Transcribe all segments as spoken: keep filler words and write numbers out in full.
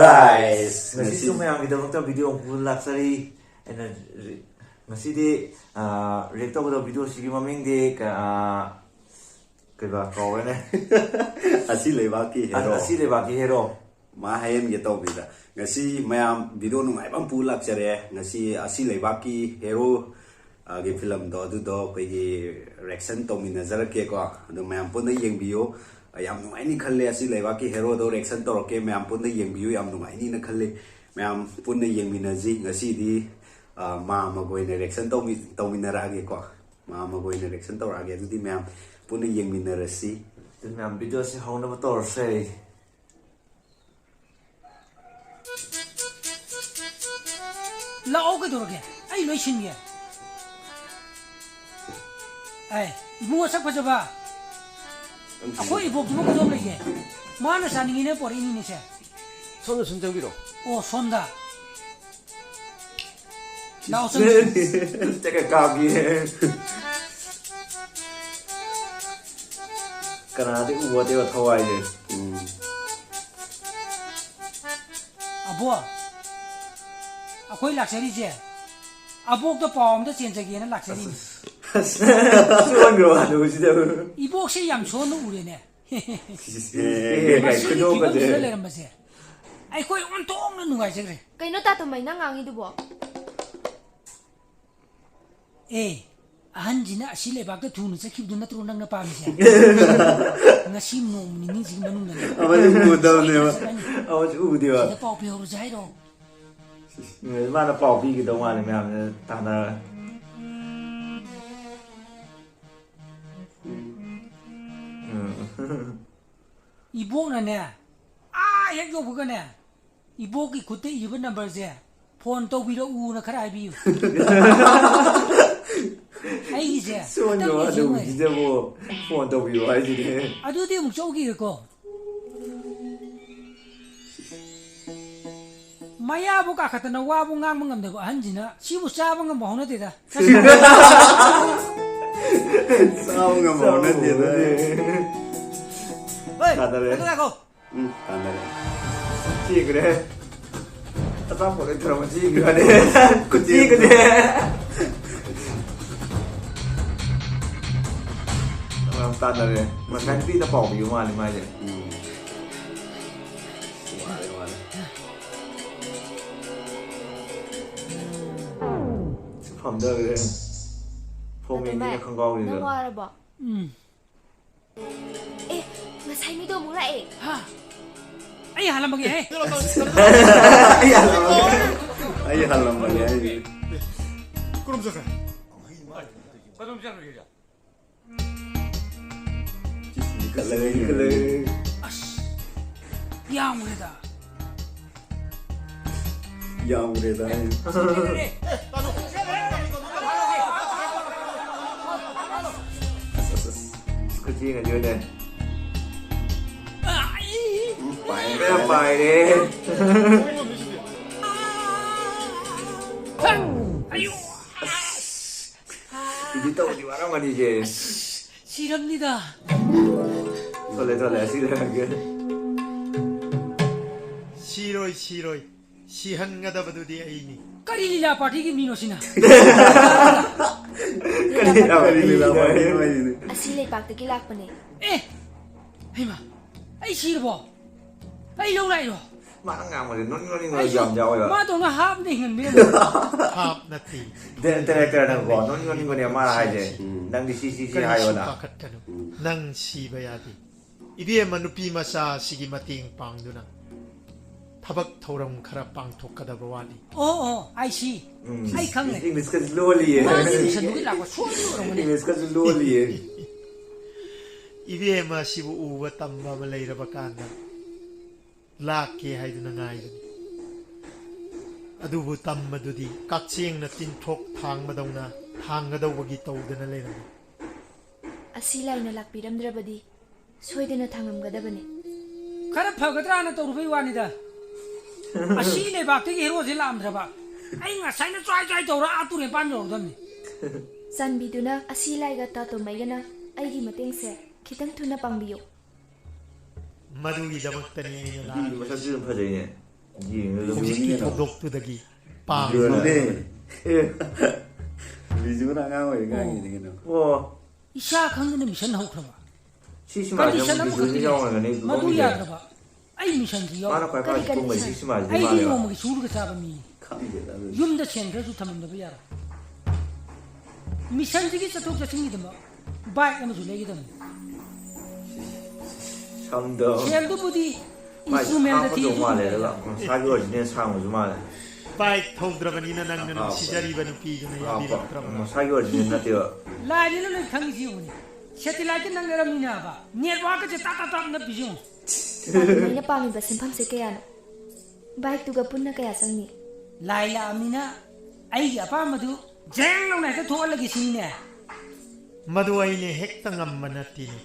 Guys, ꯉꯁꯤꯁꯨ ꯉꯁꯤ ꯃꯌꯥꯝꯒꯤꯗꯃꯛꯇ video ꯑꯃꯨꯛ ꯂꯥꯛꯆꯔꯤ꯫ ꯑꯩꯅ ꯔꯤ-, ꯉꯁꯤꯗꯤ, ꯑꯥ, react ꯇꯧꯒꯗꯕ video ꯁꯤꯒꯤ ꯃꯃꯤꯡꯗꯤ ꯀ-, ꯑꯥ, ꯀꯩꯕ ꯀꯥꯎꯔꯦꯅꯦ꯫ ꯑꯁꯤ ꯂꯩꯕꯥꯛꯀꯤ ꯑ-, hero꯫ ꯑꯁꯤ ꯂꯩꯕꯥꯛꯀꯤ hero꯫ ꯃꯥ ꯍꯥꯏꯍꯟꯒꯦ ꯇꯧꯕꯤꯗ꯫ ꯉꯁꯤ ꯃꯌꯥꯝ video ꯅꯨꯡꯉꯥꯏꯕ ꯑꯃ ꯄꯨ ꯂꯥꯛꯆꯔꯦ꯫ ꯉꯁꯤ ꯑꯁꯤ ꯂꯩꯕꯥꯛꯀꯤ hero, ꯑ, ꯒꯤ film ꯗꯣ ꯑꯗꯨꯗꯣ ꯑꯩꯈꯣꯏꯒꯤ reaction ꯇꯧꯃꯤꯟꯅꯖꯔꯛꯀꯦꯀꯣ꯫ ꯑꯗꯣ ꯃꯌꯥꯝ ꯄꯨꯟꯅ ꯌꯦꯡꯕꯤꯌꯨ꯫ ꯑ, ꯌꯥꯝ ꯅꯨꯡꯉꯥꯏꯅꯤ ꯈꯜꯂꯦ꯫ ꯑꯁꯤ ꯂꯩꯕꯥꯛꯀꯤ hero ꯗꯣ reaction ꯇꯧꯔꯛꯀꯦ꯫ ꯃꯌꯥꯝ ꯄꯨꯟꯅ ꯌꯦꯡꯕꯤꯌꯨ꯫ ꯌꯥꯝ ꯅꯨꯡꯉꯥꯏꯅꯤꯅ ꯈꯜꯂꯤ꯫ ꯃꯌꯥꯝ ꯄꯨꯟꯅ ꯌꯦꯡꯃꯤꯟꯅꯁꯤ꯫ ꯉꯁꯤꯗꯤ, ꯑ, ꯃꯥꯝꯃꯒ ꯑꯣꯏꯅ reaction ꯇꯧꯃꯤ-, ꯇꯧꯃꯤꯟꯅꯔꯛꯑꯒꯦꯀꯣ꯫ ꯃꯥꯝꯃꯒ ꯑꯣꯏꯅ reaction ꯇꯧꯔꯛꯑꯒꯦ꯫ ꯑꯗꯨꯗꯤ ꯃꯌꯥꯝ ꯄꯨꯟꯅ ꯌꯦꯡꯃꯤꯟꯅꯔꯁꯤ꯫ ꯑꯗꯨꯗꯤ ꯃꯌꯥꯝ video ꯁꯦ ꯍꯧꯅꯕ ꯇꯧꯔꯁꯦ꯫ ꯂꯥꯛꯑꯣ, ꯀꯩꯗꯧꯔꯒꯦ? ꯑꯩ ꯂꯣꯏ ꯁꯤꯟꯒꯦ꯫ ꯑꯦ, ꯏꯕꯨꯡꯉꯣ ꯁꯛ ꯐꯖꯕ, ꯑꯩꯈꯣꯏ ꯏꯕꯣꯛꯇꯨꯕꯨ ꯀꯩꯗꯧ ꯂꯩꯒꯦ? ꯃꯥꯅ ꯆꯥꯅꯤꯡꯉꯤꯅ ꯄꯣꯔꯛꯏꯅꯤꯅꯦ ꯁꯦ꯫ ꯁꯣꯝꯗ ꯁꯨꯝ ꯆꯪꯕꯤꯔꯣ꯫ ꯑꯣ, ꯁꯣꯝꯗ꯫ ꯂꯥꯛꯑꯣ, ꯆꯪꯁꯤ꯫ ꯆꯠꯀ ꯀꯥꯞꯀꯦ꯫ ꯀꯅꯥꯗꯤ ꯎꯕꯗꯦꯕ ꯊꯋꯥꯏꯁꯦ꯫ ꯎꯝ꯫ ꯑꯕꯣ, ꯑꯩꯈꯣꯏ ꯂꯥꯛꯆꯔꯤꯁꯦ ꯑꯕꯣꯛꯇ ꯄꯥꯎ ꯑꯝꯇ ꯆꯦꯟꯖꯒꯦꯅ ꯂꯥꯛꯆꯔꯤꯅꯤ꯫ ꯑꯁ, ꯁꯣꯟꯈ꯭ꯔꯕ ꯍꯅꯨꯕꯁꯤꯗ꯫ ꯏꯕꯣꯛꯁꯦ ꯌꯥꯝ ꯁꯣꯟꯅ ꯎꯔꯦꯅꯦ꯫ ꯑꯦ, ꯃꯁꯤꯒꯤ ꯈꯨꯗꯣꯞꯀꯁꯦ꯫ ꯐꯤꯕꯝꯁꯤꯗ ꯂꯩꯔꯝꯕꯁꯦ ꯑꯩꯈꯣꯏ ꯑꯣꯟꯊꯣꯛꯅ ꯅꯨꯡꯉꯥꯏꯖꯈ꯭ꯔꯦ꯫ ꯀꯩꯅꯣ ꯇꯥꯇꯣꯝꯕ, ꯅꯪ ꯉꯥꯡꯉꯤꯗꯨꯕꯣ? ꯑꯦ, ꯑꯍꯟꯁꯤꯅ ꯑꯁꯤ ꯂꯩꯕꯥꯛꯇ ꯊꯨꯅ ꯆꯠꯈꯤꯕꯗꯨ ꯅꯠꯇ꯭ꯔꯣ ꯅꯪꯅ ꯄꯥꯝꯃꯤꯁꯦ? ꯉꯁꯤ ꯅꯣꯡꯃ ꯅꯤꯅꯤꯁꯤꯒꯤ ꯃꯅꯨꯡꯗꯅꯦ꯫ ꯑꯃꯁꯨ ꯎꯗꯕꯅꯦꯕ꯫ ꯁꯣꯏꯗꯅ ꯆꯠꯂꯅꯤ꯫ ꯑꯃꯁꯨ ꯎꯗꯦꯕ꯫ ꯁꯤꯗ ꯄꯥꯎ ꯄꯤꯍꯧꯔꯁꯦ ꯍꯥꯏꯔꯣ? ꯃꯥꯅ ꯄꯥꯎ ꯄꯤꯒꯗꯧ ꯃꯥꯜꯂꯦ ꯃꯌꯥꯝꯁꯤꯅ ꯇꯥꯟꯅꯔꯒ꯫ ꯎꯝ꯫ ꯏꯕꯣꯛꯅꯅꯦ, ꯑꯥ ꯍꯦꯛ ꯌꯧꯕꯒꯅꯦ, ꯏꯕꯣꯛꯀꯤ ꯈꯨꯠꯇ ꯏꯔꯤꯕ number ꯁꯦ phone ꯇꯧꯕꯤꯔꯛꯎꯅ ꯈꯔ ꯍꯥꯏꯕꯤꯌꯨ꯫ ꯑꯩꯒꯤꯁꯦ ꯁꯣꯟꯗ꯭ꯔꯣ ꯈꯤꯇꯪ ꯌꯦꯡꯁꯤꯟ ꯅꯨꯡꯉꯥꯏ꯫ ꯑꯗꯨꯒꯤꯁꯤꯗꯕꯨ phone ꯇꯧꯕꯤꯔꯣ ꯍꯥꯏꯁꯤꯗꯤ꯫ ꯑꯗꯨꯗꯤ ꯑꯃꯨꯛ ꯆꯧꯈꯤꯒꯦꯀꯣ꯫ ꯃꯌꯥꯕꯨ ꯀꯥꯈꯠꯇꯅ ꯋꯥꯕꯨ ꯉꯥꯡꯕ ꯉꯝꯗꯕ ꯑꯍꯟꯁꯤꯅ ꯁꯤꯕꯨ ꯆꯥꯕ ꯉꯝꯕ ꯍꯧꯅꯗꯦꯗ꯫ ꯆꯥꯕ ꯉꯝꯕ ꯍꯧꯅꯗꯦꯗ꯫ ꯍꯣꯏ, ꯇꯥꯗꯔꯦ꯫ ꯑꯗꯨ ꯉꯥꯏꯈꯣ꯫ ꯎꯝ, ꯇꯥꯟꯅꯔꯦ꯫ ꯆꯦꯟꯈ꯭ꯔꯦ꯫ ꯑꯆꯥꯄꯣꯠ ꯂꯣꯏ ꯊꯔꯝꯃ ꯆꯦꯟꯈꯤꯕꯅꯦ꯫ ꯈꯨꯆꯦꯟꯒꯗꯤ꯫ ꯌꯥꯝ ꯇꯥꯟꯅꯔꯦ꯫ ꯉꯁꯥꯏ ꯅꯨꯄꯤꯅ ꯄꯥꯎ ꯄꯤꯕ ꯃꯥꯜꯂꯦ ꯃꯥꯏꯁꯦ꯫ ꯎꯝ꯫ ꯋꯥꯔꯦ, ꯋꯥꯔꯦ꯫ ꯐꯝꯗꯈ꯭ꯔꯦ꯫ ꯐꯣꯃꯦꯟꯒꯤꯅ ꯅꯇꯣꯝꯕ, ꯈꯣꯡꯒ꯭ꯔꯥꯎꯅꯤꯗ꯫ ꯅꯪ ꯋꯥꯔꯕꯣ? ꯎꯝ꯫ ꯑꯦ, ꯉꯁꯥꯏ ꯃꯤꯗꯣ ꯑꯃꯨꯛ ꯂꯥꯛꯑꯦ꯫ ꯍꯥ? ꯑꯩ ꯍꯥꯜꯂꯝꯃꯒꯦ, ꯍꯦ꯫ ꯑꯩ ꯍꯥꯜꯂꯝꯃꯒꯦ꯫ ꯑꯩ ꯍꯥꯜꯂꯝꯃꯒꯦ, ꯑꯩ꯫ ꯀꯔꯝ ꯆꯠꯈ꯭ꯔꯦ? ꯀꯗꯣꯝ ꯆꯠꯈ꯭ꯔꯒꯦ? ꯈꯜꯂꯒ ꯌꯦꯡꯉꯦ꯫ ꯑꯁ, ꯌꯥꯝꯈ꯭ꯔꯦꯗ꯫ ꯌꯥꯝꯈ꯭ꯔꯦꯗ꯫ ꯑꯁ, ꯑꯁ, ꯑꯁ꯫ ꯈꯨꯠ ꯌꯦꯡꯉꯗꯤ ꯑꯣꯏꯅ꯫ ꯄꯥꯏꯔꯦ, ꯄꯥꯏꯔꯦ꯫ ꯑꯁ꯫ ꯏꯗꯤꯠ ꯇꯧꯕꯗꯤ ꯋꯥꯔꯝꯒꯅꯤꯁꯦ꯫ ꯑꯁ, ꯁꯤꯔꯝꯅꯤꯗ꯫ ꯊꯣꯛꯂꯦ, ꯊꯣꯛꯂꯦ, ꯑꯁꯤ ꯂꯩꯔꯒꯦ꯫ ꯁꯤꯔꯣꯏ, ꯁꯤꯔꯣꯏ꯫ ꯁꯤꯍꯟꯒꯗꯕꯗꯨꯗꯤ ꯑꯩꯅꯤ꯫ ꯀꯔꯤ ꯂꯤꯂꯥ ꯄꯥꯔꯇꯤꯒꯤ ꯃꯤꯅꯣ ꯁꯤꯅ? ꯀꯔꯤ ꯂꯤꯂꯥ ꯄꯥꯔꯇꯤꯅꯣ ꯍꯥꯏꯁꯤꯅꯦ? ꯑꯁꯤ ꯂꯩꯄꯥꯛꯇꯒꯤ ꯂꯥꯛꯄꯅꯦ꯫ ꯑꯦ! ꯍꯩꯃꯥ! ꯑꯩ ꯁꯤꯔꯕꯣ? ꯑꯩ ꯂꯧ ꯂꯥꯛꯏꯔꯣ? ꯃꯥꯅ ꯉꯥꯡꯕꯁꯦ ꯅꯣꯛꯅꯤꯡ ꯅꯣꯛꯅꯤꯡꯕ ꯑꯩꯁꯨ ꯌꯥꯝ ꯌꯥꯎꯋꯦꯕ꯫ ꯃꯥ ꯇꯧꯅ ꯍꯥꯞꯅ ꯍꯤꯡꯍꯟꯕ ꯌꯥꯝ ꯍꯥꯞ ꯅꯠꯇꯦ꯫ ꯗꯦ-, ꯗꯥꯏꯔꯦꯛꯇꯔꯅꯀꯣ ꯅꯣꯛꯅꯤꯡ ꯅꯣꯛꯅꯤꯡꯕꯅꯦ ꯃꯥꯅ ꯍꯥꯏꯁꯦ꯫ ꯎꯝ꯫ "ꯅꯪꯗꯤ ꯁꯤ, ꯁꯤ, ꯁꯤ ꯀꯔꯤꯁꯨ ꯍꯥꯏꯌꯣꯅ"꯫ ꯄꯥꯈꯠꯀꯅꯨ꯫ ꯎꯝ꯫ ꯅꯪ ꯁꯤꯕ ꯌꯥꯗꯦ꯫ ꯏꯕꯦꯝꯃ ꯅꯨꯄꯤ ꯃꯆꯥ ꯑꯁꯤꯒꯤ ꯃꯇꯦꯡ ꯄꯥꯡꯗꯨꯅ ꯊꯕꯛ ꯊꯧꯔꯝ ꯈꯔ ꯄꯥꯡꯊꯣꯛꯀꯗꯕ ꯋꯥꯠꯂꯤ꯫ ꯑꯣ, ꯑꯣ, I see꯫ ꯎꯝ꯫ ꯑꯩ ꯈꯪꯂꯦ꯫ ꯏꯪꯂꯤꯁꯀꯁꯨ ꯂꯣꯜꯂꯤꯌꯦ꯫ ꯃꯥꯒꯤ ꯃꯤꯁꯟꯗꯨꯒꯤ ꯂꯥꯛꯄ ꯁꯣꯏꯕ ꯑꯣꯏꯔꯝꯒꯅꯤ꯫ ꯏꯪꯂꯤꯁꯀꯁꯨ ꯂꯣꯜꯂꯤꯌꯦ꯫ ꯏꯕꯦꯝꯃ ꯑꯁꯤꯕꯨ ꯎꯕ ꯇꯝꯕ ꯑꯃ ꯂꯩꯔꯕ ꯀꯥꯟꯗ ꯂꯥꯛꯀꯦ ꯍꯥꯏꯗꯨꯅ ꯉꯥꯏꯕꯅꯤ꯫ ꯑꯗꯨꯕꯨ ꯇꯝꯕꯗꯨꯗꯤ ꯀꯛꯆꯦꯡꯅ ꯇꯤꯟꯊ꯭ꯔꯣꯛ ꯊꯥꯡꯕꯗꯧꯅ ꯊꯥꯡꯒꯗꯧꯕꯒꯤ ꯇꯧꯗꯅ ꯂꯩꯔꯝꯃꯤ꯫ ꯑꯁꯤ ꯂꯥꯏꯅ ꯂꯥꯛꯄꯤꯔꯝꯗ꯭ꯔꯕꯗꯤ ꯁꯣꯏꯗꯅ ꯊꯥꯡꯉꯝꯒꯗꯕꯅꯤ꯫ ꯈꯔ ꯐꯒꯗ꯭ꯔꯥꯅ ꯇꯧꯔꯨꯕꯩ ꯋꯥꯅꯤꯗ꯫ ꯑꯁꯤ ꯂꯩꯕꯥꯛꯇꯒꯤ ꯍꯦꯔꯣꯁꯦ ꯂꯥꯛꯑꯝꯗ꯭ꯔꯕ ꯑꯩ ꯉꯁꯥꯏꯅ ꯆ꯭ꯋꯥꯏ ꯆ꯭ꯋꯥꯏ ꯇꯧꯔ ꯑꯥ ꯇꯨꯔꯦꯟ ꯄꯥꯟ ꯌꯧꯔꯗꯝꯅꯤ꯫ ꯆꯥꯟꯕꯤꯗꯨꯅ ꯑꯁꯤ ꯂꯥꯏꯒ ꯇꯥꯇꯣꯝ ꯃꯩꯒꯅ ꯑꯩꯒꯤ ꯃꯇꯦꯡꯁꯦ ꯈꯤꯇꯪ ꯊꯨꯅ ꯄꯥꯡꯕꯤꯌꯨ꯫ ꯃꯗꯨꯒꯤꯗꯃꯛꯇꯅꯤ ꯑꯩꯅ ꯅꯨꯄꯤꯗꯨ ꯂꯥꯛꯂꯤꯕꯁꯤ꯫ ꯃꯁꯛꯁꯨ ꯑꯗꯨꯝ ꯐꯖꯩꯅꯦ꯫ ꯌꯦꯡꯕꯗ ꯑꯗꯨꯝ ꯍꯧꯖꯤꯛꯀꯤ ꯌꯦꯡꯉꯦ꯫ ꯊꯧꯗꯣꯛꯇꯨꯗꯒꯤ ꯕꯤꯖꯨꯅꯦ꯫ ꯄꯥꯝꯃꯤꯕ꯫ ꯕꯤꯖꯨꯅ ꯑꯉꯥꯡ ꯑꯣꯏꯔꯤꯉꯥꯏꯒꯤꯅꯤ ꯀꯩꯅꯣ꯫ ꯑꯣ꯫ ꯏꯁꯥ ꯈꯪꯗꯅ ꯃꯤꯁꯟ ꯍꯧꯈ꯭ꯔꯕ꯫ ꯁꯤ ꯁꯤꯃꯥꯁꯦ ꯀꯟꯗꯤꯁꯟ ꯑꯃꯨꯛ ꯕꯤꯖꯨꯁꯨ ꯑꯃꯈꯛꯇꯅꯤ꯫ ꯌꯥꯎꯔꯝꯒꯅꯤ ꯃꯗꯨ ꯈꯪꯗꯦ꯫ ꯌꯥꯗ꯭ꯔꯕ꯫ ꯑꯩ ꯃꯤꯁꯟꯁꯤ ꯌꯥꯎ꯫ ꯃꯥꯅ ꯈ꯭ꯋꯥꯏ ꯀꯔꯤ ꯐꯥꯁ ꯊꯣꯡꯕꯁꯤ ꯀꯟꯗꯤꯁꯟ? ꯁꯤꯃꯥꯁꯤꯗꯤ ꯑꯩꯗꯤ ꯃꯥꯜꯂꯦꯕ꯫ ꯅꯣꯡꯃꯒꯤ ꯁꯨꯔꯒ ꯆꯥꯕ ꯃꯤꯅꯤ꯫ ꯈꯪꯗꯦꯗ ꯑꯗꯨꯗꯤ꯫ ꯌꯨꯝꯗ ꯁꯦꯟ ꯈꯔꯁꯨ ꯊꯝꯃꯝꯗꯕ ꯌꯥꯔꯣꯏ꯫ ꯃꯤꯁꯟꯁꯤꯒꯤ ꯆꯠꯊꯣꯛ ꯆꯠꯁꯤꯟꯒꯤꯗꯃꯛ ꯕꯥꯏꯛ ꯑꯃꯁꯨ ꯂꯩꯒꯗꯕꯅꯤ꯫ ꯁꯝꯗꯣ꯫ ꯁꯦꯜꯗꯨꯕꯨꯗꯤ ꯃꯥꯏ ꯏꯟꯁꯇ꯭ꯔꯨꯃꯦꯟꯗ ꯍꯥꯞꯄꯗꯧ ꯊꯤꯁꯨ ꯃꯥꯜꯂꯦ꯫ ꯐꯖꯩ꯫ ꯃꯁꯥꯒꯤ ꯑꯣꯔꯤꯖꯤꯅꯦꯜ ꯁꯥꯡꯕꯁꯨ ꯃꯥꯜꯂꯦ꯫ ꯕꯥꯏꯛ ꯊꯧꯗ꯭ꯔꯕꯅꯤꯅ ꯅꯪꯅ ꯑꯥ, ꯅꯨꯡꯁꯤꯖꯔꯤꯕ ꯅꯨꯄꯤꯗꯨꯅ ꯑꯥ, ꯌꯥꯕꯤꯔꯛꯇ꯭ꯔꯕ꯫ ꯃꯁꯥꯒꯤ ꯑꯣꯔꯤꯖꯤꯅꯦꯜ ꯅꯠꯇꯦꯕ꯫ ꯂꯥꯏꯅꯤꯅ ꯂꯣꯏ ꯈꯪꯉꯤꯁꯤ ꯌꯦꯡꯉꯨꯅꯦ꯫ ꯁꯦꯇꯤꯂꯥꯏꯠꯀ ꯅꯛꯅꯔꯝꯃꯤꯅꯦ ꯍꯥꯏꯕ꯫ ꯅꯦꯠꯋꯥꯛꯀꯁꯦ ꯇꯥꯞ ꯇꯥꯞ ꯇꯥꯞ ꯅꯞꯄꯤꯁꯤ ꯌꯦꯡꯉꯨ꯫ ꯇꯥꯇꯣꯃꯩꯅ ꯄꯥꯝꯃꯤꯕ ꯁꯤꯟꯐꯝꯁꯦ ꯀꯌꯥꯅꯣ? ꯕꯥꯏꯛꯇꯨꯒ ꯄꯨꯟꯅ ꯀꯌꯥ ꯆꯪꯅꯤ? ꯂꯥꯏ ꯂꯥꯛꯑꯕꯅꯤꯅ ꯑꯩꯒꯤ ꯑꯄꯥꯝꯕꯗꯨ ꯖꯦꯡ ꯂꯥꯎꯅ ꯍꯦꯛꯇ ꯊꯣꯛꯍꯜꯂꯒꯦ ꯁꯤꯅꯤꯅꯦ꯫ ꯃꯗꯨ ꯑꯩꯅ ꯍꯦꯛꯇ ꯉꯝꯕ ꯅꯠꯇꯦꯅꯦ꯫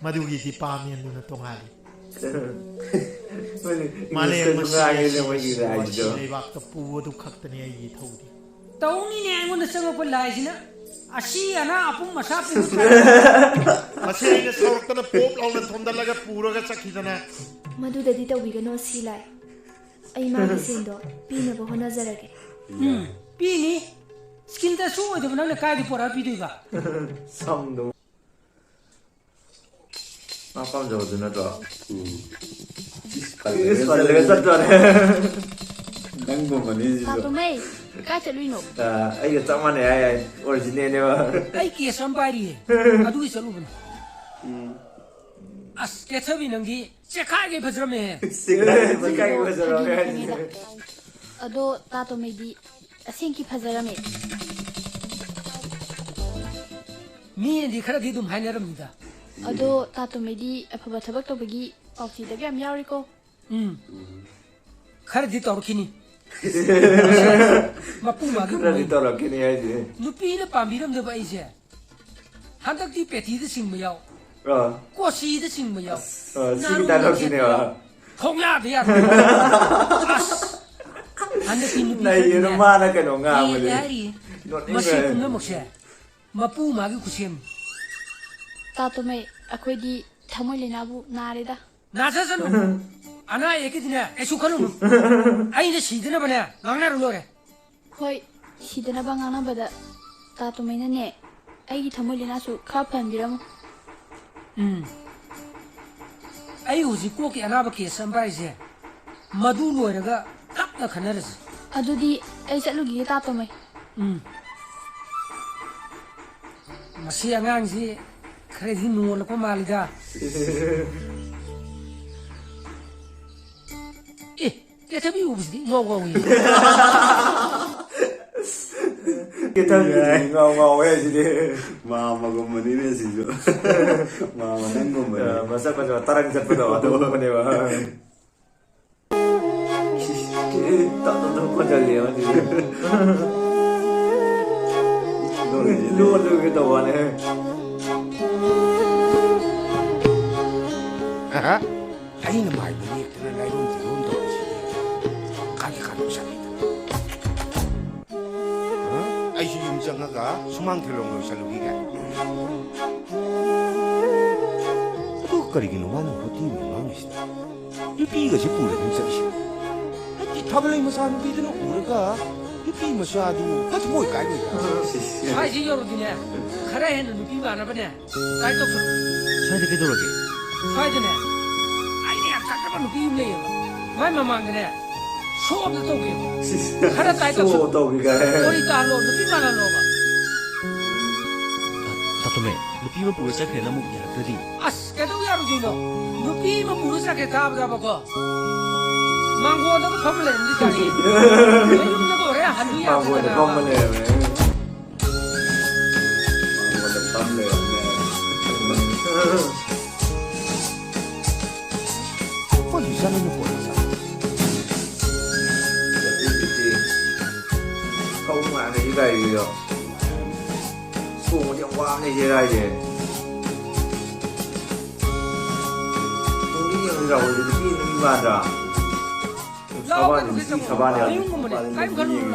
ꯃꯗꯨꯒꯤ ꯗꯤꯄꯥꯔꯠꯃꯦꯟꯗꯨꯅ ꯇꯣꯉꯥꯜꯂꯤ꯫ ꯃꯥꯂꯦꯝ ꯏꯪꯂꯤꯁꯇꯁꯨ ꯑꯁꯤ ꯉꯥꯡꯉꯦꯅꯦ ꯑꯁꯤ ꯃꯣꯏꯒꯤ ꯑꯁꯤ ꯂꯥꯏꯟꯗꯣ꯫ ꯂꯩꯕꯥꯛꯇ ꯄꯨ ꯑꯗꯨ ꯈꯛꯇꯅꯤ ꯑꯩꯒꯤ ꯊꯧꯗꯤ꯫ ꯇꯧꯅꯤꯅꯦ ꯑꯩꯉꯣꯟꯗ ꯆꯪꯉꯛꯄ ꯂꯥꯏꯁꯤꯅ꯫ ꯑꯁꯤ ꯑꯅꯥ ꯑꯄꯨꯝ ꯑꯁꯥ ꯄꯨꯝꯕ ꯃꯁꯤ ꯑꯩꯅ ꯁꯥꯎꯔꯛꯇꯅ ꯄꯣꯞ ꯂꯥꯎꯅ ꯊꯣꯝꯗꯠꯂꯒ ꯄꯨꯔꯒ ꯆꯠꯈꯤꯗꯅ꯫ ꯃꯗꯨꯗꯗꯤ ꯇꯧꯕꯤꯒꯅꯣ ꯁꯤ ꯂꯥꯏ꯫ ꯑꯩ ꯃꯥꯒꯤ ꯁꯦꯟꯗꯣ ꯄꯤꯅꯕ ꯍꯣꯠꯅꯖꯔꯒꯦ꯫ ꯎꯝ, ꯄꯤꯅꯤ꯫ ꯁ꯭ꯀꯤꯟ ꯇꯆꯁꯨ ꯑꯣꯏꯗꯕ ꯅꯪꯅ ꯀꯥꯏꯗ ꯄꯨꯔꯛꯑ ꯄꯤꯗꯣꯏꯕ? ꯁꯝꯗꯣ꯫ ꯃꯥ ꯄꯥꯝꯖꯕꯗꯨ ꯅꯠꯇ꯭ꯔꯣ? ꯎꯝ꯫ ꯏꯁ, ꯄꯜꯂꯒ ꯆꯠꯇꯣꯔꯦ꯫ ꯅꯪꯒꯨꯝꯕꯅꯤ ꯁꯤꯁꯨ꯫ ꯇꯥꯇꯣꯃꯩ, ꯀꯥꯏ ꯆꯠꯂꯨꯏꯅꯣ? ꯑ, ꯑꯩꯒ ꯆꯞ ꯃꯥꯟꯅꯩ ꯍꯥꯏ, ꯍꯥꯏ꯫ ꯑꯣꯔꯤꯖꯤꯅꯦꯜꯅꯦꯕ꯫ ꯑꯩ ꯀꯦꯁ ꯑꯃ ꯄꯥꯏꯔꯤꯌꯦ꯫ ꯑꯗꯨꯒꯤ ꯆꯠꯂꯨꯕꯅꯤ꯫ ꯑꯁ, ꯀꯦꯊꯕꯤ ꯅꯪꯗꯤ ꯆꯦꯈꯥꯏꯒꯩ ꯐꯖꯔꯝꯃꯦꯍꯦ꯫ ꯁꯤꯒꯥꯏ, ꯁꯤꯒꯥꯏ ꯐꯖꯔꯝꯃꯦ ꯍꯥꯏꯁꯤꯅꯦ꯫ ꯑꯗꯣ ꯇꯥꯇꯣꯃꯩꯗꯤ ꯑꯁꯦꯡꯀꯤ ꯐꯖꯔꯝꯃꯦ꯫ ꯃꯤꯅꯗꯤ ꯈꯔꯗꯤ ꯑꯗꯨꯝ ꯍꯥꯏꯅꯔꯝꯃꯤꯗ꯫ ꯑꯗꯣ ꯇꯥꯇꯣꯃꯩꯗꯤ ꯑꯐꯕ ꯊꯕꯛ ꯇꯧꯕꯒꯤ ꯄꯥꯎꯆꯦꯗꯒ ꯌꯥꯝ ꯌꯥꯎꯔꯤꯀꯣ꯫ ꯎꯝ꯫ ꯈꯔꯗꯤ ꯇꯧꯔꯛꯈꯤꯅꯤ꯫ ꯃꯄꯨ ꯃꯥꯒꯤ ꯈꯔꯗꯤ ꯀꯨꯝꯍꯩ꯫ ꯇꯧꯔꯛꯈꯤꯅꯤ ꯍꯥꯏꯁꯤꯅꯦ꯫ ꯅꯨꯄꯤꯅ ꯄꯥꯝꯕꯤꯔꯝꯗꯕ ꯑꯩꯁꯦ ꯍꯟꯗꯛꯇꯤ ꯄꯦꯇꯤꯗ ꯆꯤꯡꯕ ꯌꯥꯎ꯫ ꯑ, ꯀꯣꯆꯤꯗ ꯆꯤꯡꯕ ꯌꯥꯎ꯫ ꯑ, ꯁꯤꯒꯤ ꯅꯥꯔꯨ ꯗꯥꯏꯂꯣꯛꯁꯤꯅꯦꯕ꯫ ꯈꯣꯡꯌꯥꯗ ꯌꯥꯗ꯫ ꯑꯁ꯫ ꯍꯟꯗꯛꯇꯤ ꯅꯨꯄꯤ ꯅꯩꯌꯦꯅ ꯈꯔꯗꯤꯅꯦ ꯃꯥꯅ ꯀꯩꯅꯣ ꯉꯥꯡꯕꯁꯦ꯫ ꯍꯦꯜꯂꯦ ꯍꯥꯏꯔꯤ꯫ ꯅꯣꯛꯅꯤꯡꯉꯦ꯫ ꯃꯁꯤ ꯄꯨꯝꯅꯃꯛꯁꯦ ꯃꯄꯨ ꯃꯥꯒꯤ ꯈꯨꯠꯁꯦꯝꯅꯤ꯫ ꯇꯥꯇꯣꯃꯩ, ꯑꯩꯈꯣꯏꯗꯤ ꯊꯃꯣꯏ ꯂꯩꯅꯥꯕꯨ ꯅꯥꯔꯦꯗ꯫ ꯅꯥꯖꯁꯅꯨ꯫ ꯑꯅꯥ ꯑꯌꯦꯛꯀꯤꯗꯤꯅꯦ ꯀꯩꯁꯨ ꯈꯜꯂꯨꯅꯨ꯫ ꯑꯩꯅ ꯁꯤꯗꯅꯕꯅꯦ ꯉꯥꯡꯅꯔ ꯂꯣꯏꯔꯦ꯫ ꯍꯣꯏ, ꯁꯤꯗꯅꯕ ꯉꯥꯡꯅꯕꯗ ꯇꯥ ꯇꯣꯃꯩꯅꯅꯦ ꯑꯩꯒꯤ ꯊꯃꯣꯏ ꯂꯩꯅꯥꯁꯨ ꯈꯔ ꯐꯍꯟꯕꯤꯔꯝꯃꯨ꯫ ꯎꯝ꯫ ꯑꯩ ꯍꯧꯖꯤꯛ ꯀꯣꯛꯀꯤ ꯑꯅꯥꯕ ꯀꯦꯁ ꯑꯃ ꯄꯥꯏꯔꯤꯁꯦ, ꯃꯗꯨ ꯂꯣꯏꯔꯒ ꯇꯞꯅ ꯈꯟꯅꯔꯁꯤ꯫ ꯑꯗꯨꯗꯤ ꯑꯩ ꯆꯠꯂꯨꯈꯤꯒꯦ, ꯇꯥ ꯇꯣꯃꯩ꯫ ꯎꯝ꯫ ꯃꯁꯤ ꯑꯉꯥꯡꯁꯤ ꯈꯔꯗꯤ ꯅꯣꯜꯂꯛꯄ ꯃꯥꯜꯂꯤꯗ꯫ ꯑꯦ, ꯀꯦꯊꯕꯤ ꯎꯕꯁꯤꯗꯤ ꯏꯉꯥꯎ ꯉꯥꯎꯏ꯫ ꯀꯦꯊꯕꯤꯗꯨꯗꯤ ꯉꯥꯎ ꯉꯥꯎꯋꯦ ꯍꯥꯏꯁꯤꯗꯤ꯫ ꯃꯥꯝꯃꯒꯨꯝꯕꯅꯤꯅꯦ ꯁꯤꯁꯨ꯫ ꯃꯥꯝꯃ ꯅꯪꯒꯨꯝꯕꯅꯤ꯫ ꯑ, ꯃꯁꯛ ꯐꯖꯕ ꯇꯔꯪ ꯆꯠꯄꯗꯣ ꯑꯗꯨꯒꯨꯝꯕꯅꯦꯕ꯫ ꯇꯞ ꯇꯞ ꯇꯞ ꯈꯣꯟꯖꯜꯂꯦ ꯍꯧꯖꯤꯛ꯫ ꯂꯣꯟ ꯂꯣꯟ ꯂꯣꯟꯒꯦ ꯇꯧꯕꯅꯦ꯫ ꯑꯩꯅ ꯃꯥꯏꯕ ꯌꯦꯛꯇꯅ ꯂꯥꯏꯔꯣꯝ ꯇꯤꯔꯣꯝ ꯇꯧꯔꯤꯁꯤꯗꯤ ꯀꯥꯟꯗꯤ ꯀꯥꯟꯗꯧ ꯁꯥꯅꯤꯗ꯫ ꯑꯩꯁꯨ ꯌꯨꯝ ꯆꯪꯉꯒ ꯁꯨꯃꯥꯡ ꯊꯤꯂꯣꯡ ꯂꯣꯏꯁꯜꯂꯨꯈꯤꯒꯦ꯫ ꯑꯗꯨ ꯀꯔꯤꯒꯤꯅꯣ ꯃꯥꯅ ꯍꯣꯇꯤ ꯉꯥꯡꯉꯤꯁꯤꯅ? ꯅꯨꯄꯤꯒꯁꯦ ꯄꯨꯔꯒ ꯑꯗꯨꯝ ꯆꯠꯂꯤꯁꯤ꯫ ꯍꯥꯏꯗꯤ ꯊꯥꯒꯠꯂꯛꯏ ꯃꯆꯥ ꯅꯨꯄꯤꯗꯨꯅ ꯎꯔꯒ ꯅꯨꯄꯤ ꯃꯆꯥꯗꯨ ꯊꯃꯣꯏ ꯀꯥꯏꯔꯣꯏꯗ꯭ꯔꯥ? ꯁ꯭ꯋꯥꯏꯁꯤ ꯌꯧꯔꯗꯤꯅꯦ, ꯈꯔ ꯍꯦꯟꯅ ꯅꯨꯄꯤ ꯃꯥꯟꯅꯕꯅꯦ ꯇꯥꯏ ꯇꯧꯁꯜꯂꯨ꯫ ꯁ꯭ꯋꯥꯏꯗ ꯀꯩꯗꯧꯔꯒꯦ? ꯁ꯭ꯋꯥꯏꯗꯅꯦ, ꯑꯩꯅ ꯌꯥꯝ ꯆꯥꯟꯅꯕ ꯅꯨꯄꯤ ꯑꯃ ꯂꯩꯌꯦꯕ꯫ ꯃꯥꯏ ꯃꯃꯥꯡꯗꯅꯦ, ꯁꯣ ꯑꯝꯇ ꯇꯧꯒꯦꯕ꯫ ꯈꯔ ꯇꯥꯏ ꯁꯣ ꯇꯧꯁꯜꯂꯨ꯫ ꯇꯧꯕꯤ ꯀꯥꯏ꯫ ꯋꯥꯔꯤ ꯇꯥꯍꯜꯂꯣ, ꯅꯨꯄꯤ ꯃꯥꯜꯍꯜꯂꯣꯕ꯫ ꯇꯥꯇꯣꯃꯦ, ꯅꯨꯄꯤ ꯑꯃ ꯄꯨꯔ ꯆꯠꯈ꯭ꯔꯦꯅ ꯑꯃꯨꯛ ꯌꯥꯔꯛꯇ꯭ꯔꯗꯤ? ꯑꯁ, ꯀꯩꯗꯧ ꯌꯥꯔꯨꯗꯣꯏꯅꯣ? ꯅꯨꯄꯤ ꯑꯃ ꯄꯨꯔ ꯆꯠꯈ꯭ꯔꯦ ꯇꯥꯕꯗꯕꯀꯣ, ꯃꯥꯡꯒꯣꯟꯗꯒ ꯐꯝꯃ ꯂꯩꯔꯝꯗꯣꯏ ꯖꯥꯠꯅꯤ꯫ ꯃꯌꯨꯝꯗꯒ ꯍꯣꯔꯦꯟ ꯍꯜꯂꯨ ꯃꯥꯡꯒꯣꯟꯗ ꯌꯥꯗꯗꯅ꯫ ꯐꯝꯃ ꯂꯩꯔꯝꯃꯦ꯫ ꯃꯥꯡꯒꯣꯟꯗ ꯐꯝ ꯂꯩꯔꯝꯃꯦ꯫ ꯑꯩꯈꯣꯏꯁꯨ ꯆꯠꯅꯤꯡꯕ ꯄꯣꯠꯅꯤ ꯁꯥ꯫ ꯆꯠꯂꯤꯁꯤꯗꯤ ꯊꯧ ꯅꯨꯡꯉꯥꯏꯕꯒꯤ ꯒꯥꯔꯤꯗꯣ꯫ ꯇꯣꯡꯕꯗꯤ ꯌꯥꯝ ꯋꯥꯕꯅꯦ ꯁꯦ ꯒꯥꯔꯤꯁꯦ꯫ ꯇꯣꯡꯕ ꯌꯦꯡꯕꯗ ꯅꯨꯄꯤ ꯅꯨꯄꯤ ꯃꯥꯟꯗ꯭ꯔꯥ? ꯂꯥꯎ, ꯁꯕꯥꯟ ꯀꯩꯅꯣ ꯅꯨꯄꯤ ꯈꯤꯇꯪ ꯁꯕꯥꯟ ꯌꯥꯝ ꯃꯌꯨꯝꯒꯨꯝꯕꯅꯦ꯫ ꯀꯔꯤꯝ ꯈꯜꯂꯨꯅꯨ꯫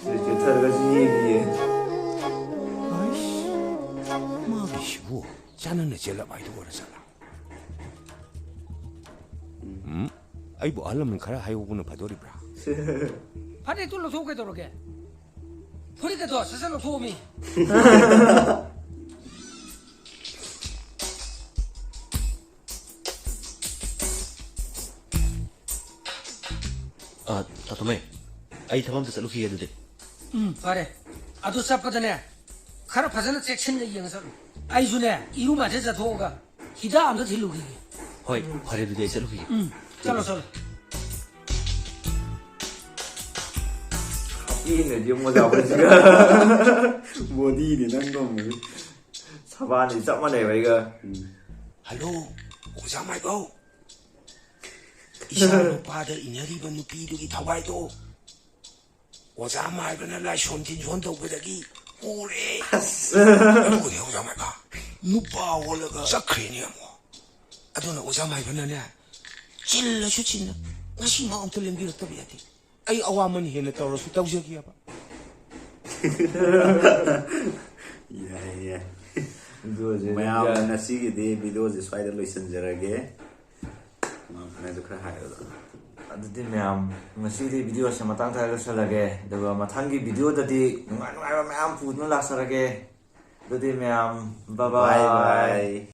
ꯆꯦ-, ꯆꯦ-, ꯆꯦꯊꯔꯒꯁꯨ ꯌꯦꯡꯉꯤꯌꯦ꯫ ꯅꯪꯅ ꯆꯦꯜꯂꯕ ꯍꯥꯏꯗꯨ ꯑꯣꯏꯔ ꯖꯥꯠꯂꯥ? ꯎꯝ? ꯑꯩꯕꯨ ꯑꯍꯜ ꯂꯃꯟ ꯈꯔ ꯍꯥꯏꯍꯧꯕꯅ ꯐꯗꯣꯔꯤꯕ꯭ꯔꯥ? ꯐꯅꯦꯛꯇꯨ ꯂꯧꯊꯣꯛꯎ ꯀꯩꯗꯧꯔꯒꯦ? ꯐꯨꯔꯤꯠꯀꯗꯣ ꯁꯠ ꯁꯠ ꯂꯧꯊꯣꯛꯑꯃꯤ꯫ ꯑ, ꯇꯥꯇꯣꯃꯩ, ꯑꯩ ꯊꯕꯛ ꯑꯝꯇ ꯆꯠꯂꯨꯈꯤꯒꯦ ꯑꯗꯨꯗꯤ꯫ ꯎꯝ, ꯐꯔꯦ꯫ ꯑꯗꯨ ꯆꯠꯄꯗꯅꯦ, ꯈꯔ ꯐꯖꯅ ꯆꯦꯛꯁꯤꯟꯅ ꯌꯦꯡꯉ ꯆꯠꯂꯨ꯫ ꯑꯩꯁꯨꯅꯦ, ꯏꯔꯨ ꯃꯥꯏꯊꯖ ꯊꯣꯛꯑꯒ ꯍꯤꯗꯥꯛ ꯑꯝꯇ ꯊꯤꯜꯂꯨꯈꯤꯒꯦ꯫ ꯍꯣꯏ, ꯐꯔꯦ, ꯑꯗꯨꯗꯤ ꯑꯩ ꯆꯠꯂꯨꯈꯤꯒꯦ꯫ ꯎꯝ, ꯆꯠꯂꯣ, ꯆꯠꯂꯣ꯫ ꯍꯥꯞꯄꯤꯅꯗꯤ ꯃꯣꯖꯥ ꯄꯨꯟꯁꯤꯒ꯫ ꯕꯣꯗꯤꯅꯤ ꯅꯪ ꯇꯣꯡꯕꯗꯤ꯫ ꯁꯕꯥꯟꯗꯤ ꯆꯞ ꯃꯥꯟꯅꯩꯕ ꯑꯩꯒ꯫ ꯎꯝ꯫ ꯍꯜꯂꯣ, ꯑꯣꯖꯥ ꯃꯥꯏꯕꯧ꯫ ꯏꯆꯥ ꯅꯨꯄꯥꯗ ꯏꯟꯅꯔꯤꯕ ꯅꯨꯄꯤꯗꯨꯒꯤ ꯊꯋꯥꯏꯗꯣ ꯑꯣꯖꯥ ꯃꯥꯏꯕꯅ ꯂꯥꯏꯁꯣꯟ ꯇꯤꯟꯁꯣꯟ ꯇꯧꯕꯗꯒꯤ ꯄꯨꯔꯦ꯫ ꯑꯁ꯫ ꯑꯗꯨꯒꯅꯦ ꯑꯣꯖꯥ ꯃꯥꯏꯕ, ꯅꯨꯄꯥ ꯑꯣꯜꯂꯒ ꯆꯠꯈ꯭ꯔꯦꯅꯦ ꯑꯃꯨꯛ꯫ ꯑꯗꯨꯅ ꯑꯣꯖꯥ ꯃꯥꯏꯕꯅꯅꯦ, ꯆꯤꯜꯂꯁꯨ ꯆꯤꯟꯅ, ꯉꯁꯤꯃꯛ ꯑꯃꯨꯛꯇ ꯂꯦꯡꯕꯤꯔꯛꯇꯕ ꯌꯥꯗꯦ꯫ ꯑꯩ ꯑꯋꯥꯃꯟ ꯍꯦꯟꯅ ꯇꯧꯔꯁꯨ ꯇꯧꯖꯒꯦꯕ꯫ ꯌꯥꯏ, ꯌꯥꯏ꯫ ꯑꯗꯨ ꯑꯣꯏꯔꯁꯨ ꯃꯌꯥꯝ, ꯌꯥꯏ꯫ ꯉꯁꯤꯒꯤꯗꯤ video ꯁꯦ ꯁ꯭ꯋꯥꯏꯗ ꯂꯣꯏꯁꯤꯟꯖꯔꯒꯦ꯫ ꯃꯥ ꯐꯅꯦꯛꯇꯣ ꯈꯔ ꯍꯥꯏꯔꯣꯗꯅ꯫ ꯑꯗꯨꯗꯤ ꯃꯌꯥꯝ, ꯉꯁꯤꯒꯤꯗꯤ video ꯁꯦ ꯃꯇꯥꯡ ꯊꯥꯔ ꯂꯣꯏꯁꯤꯜꯂꯒꯦ꯫ ꯑꯗꯨꯒ ꯃꯊꯪꯒꯤ video ꯗꯗꯤ ꯅꯨꯡꯉꯥꯏ ꯅꯨꯡꯉꯥꯏꯕ ꯃꯌꯥꯝ ꯄꯨꯗꯨꯅ ꯂꯥꯛꯆꯔꯒꯦ꯫ ꯑꯗꯨꯗꯤ ꯃꯌꯥꯝ, bye bye꯫ Bye bye꯫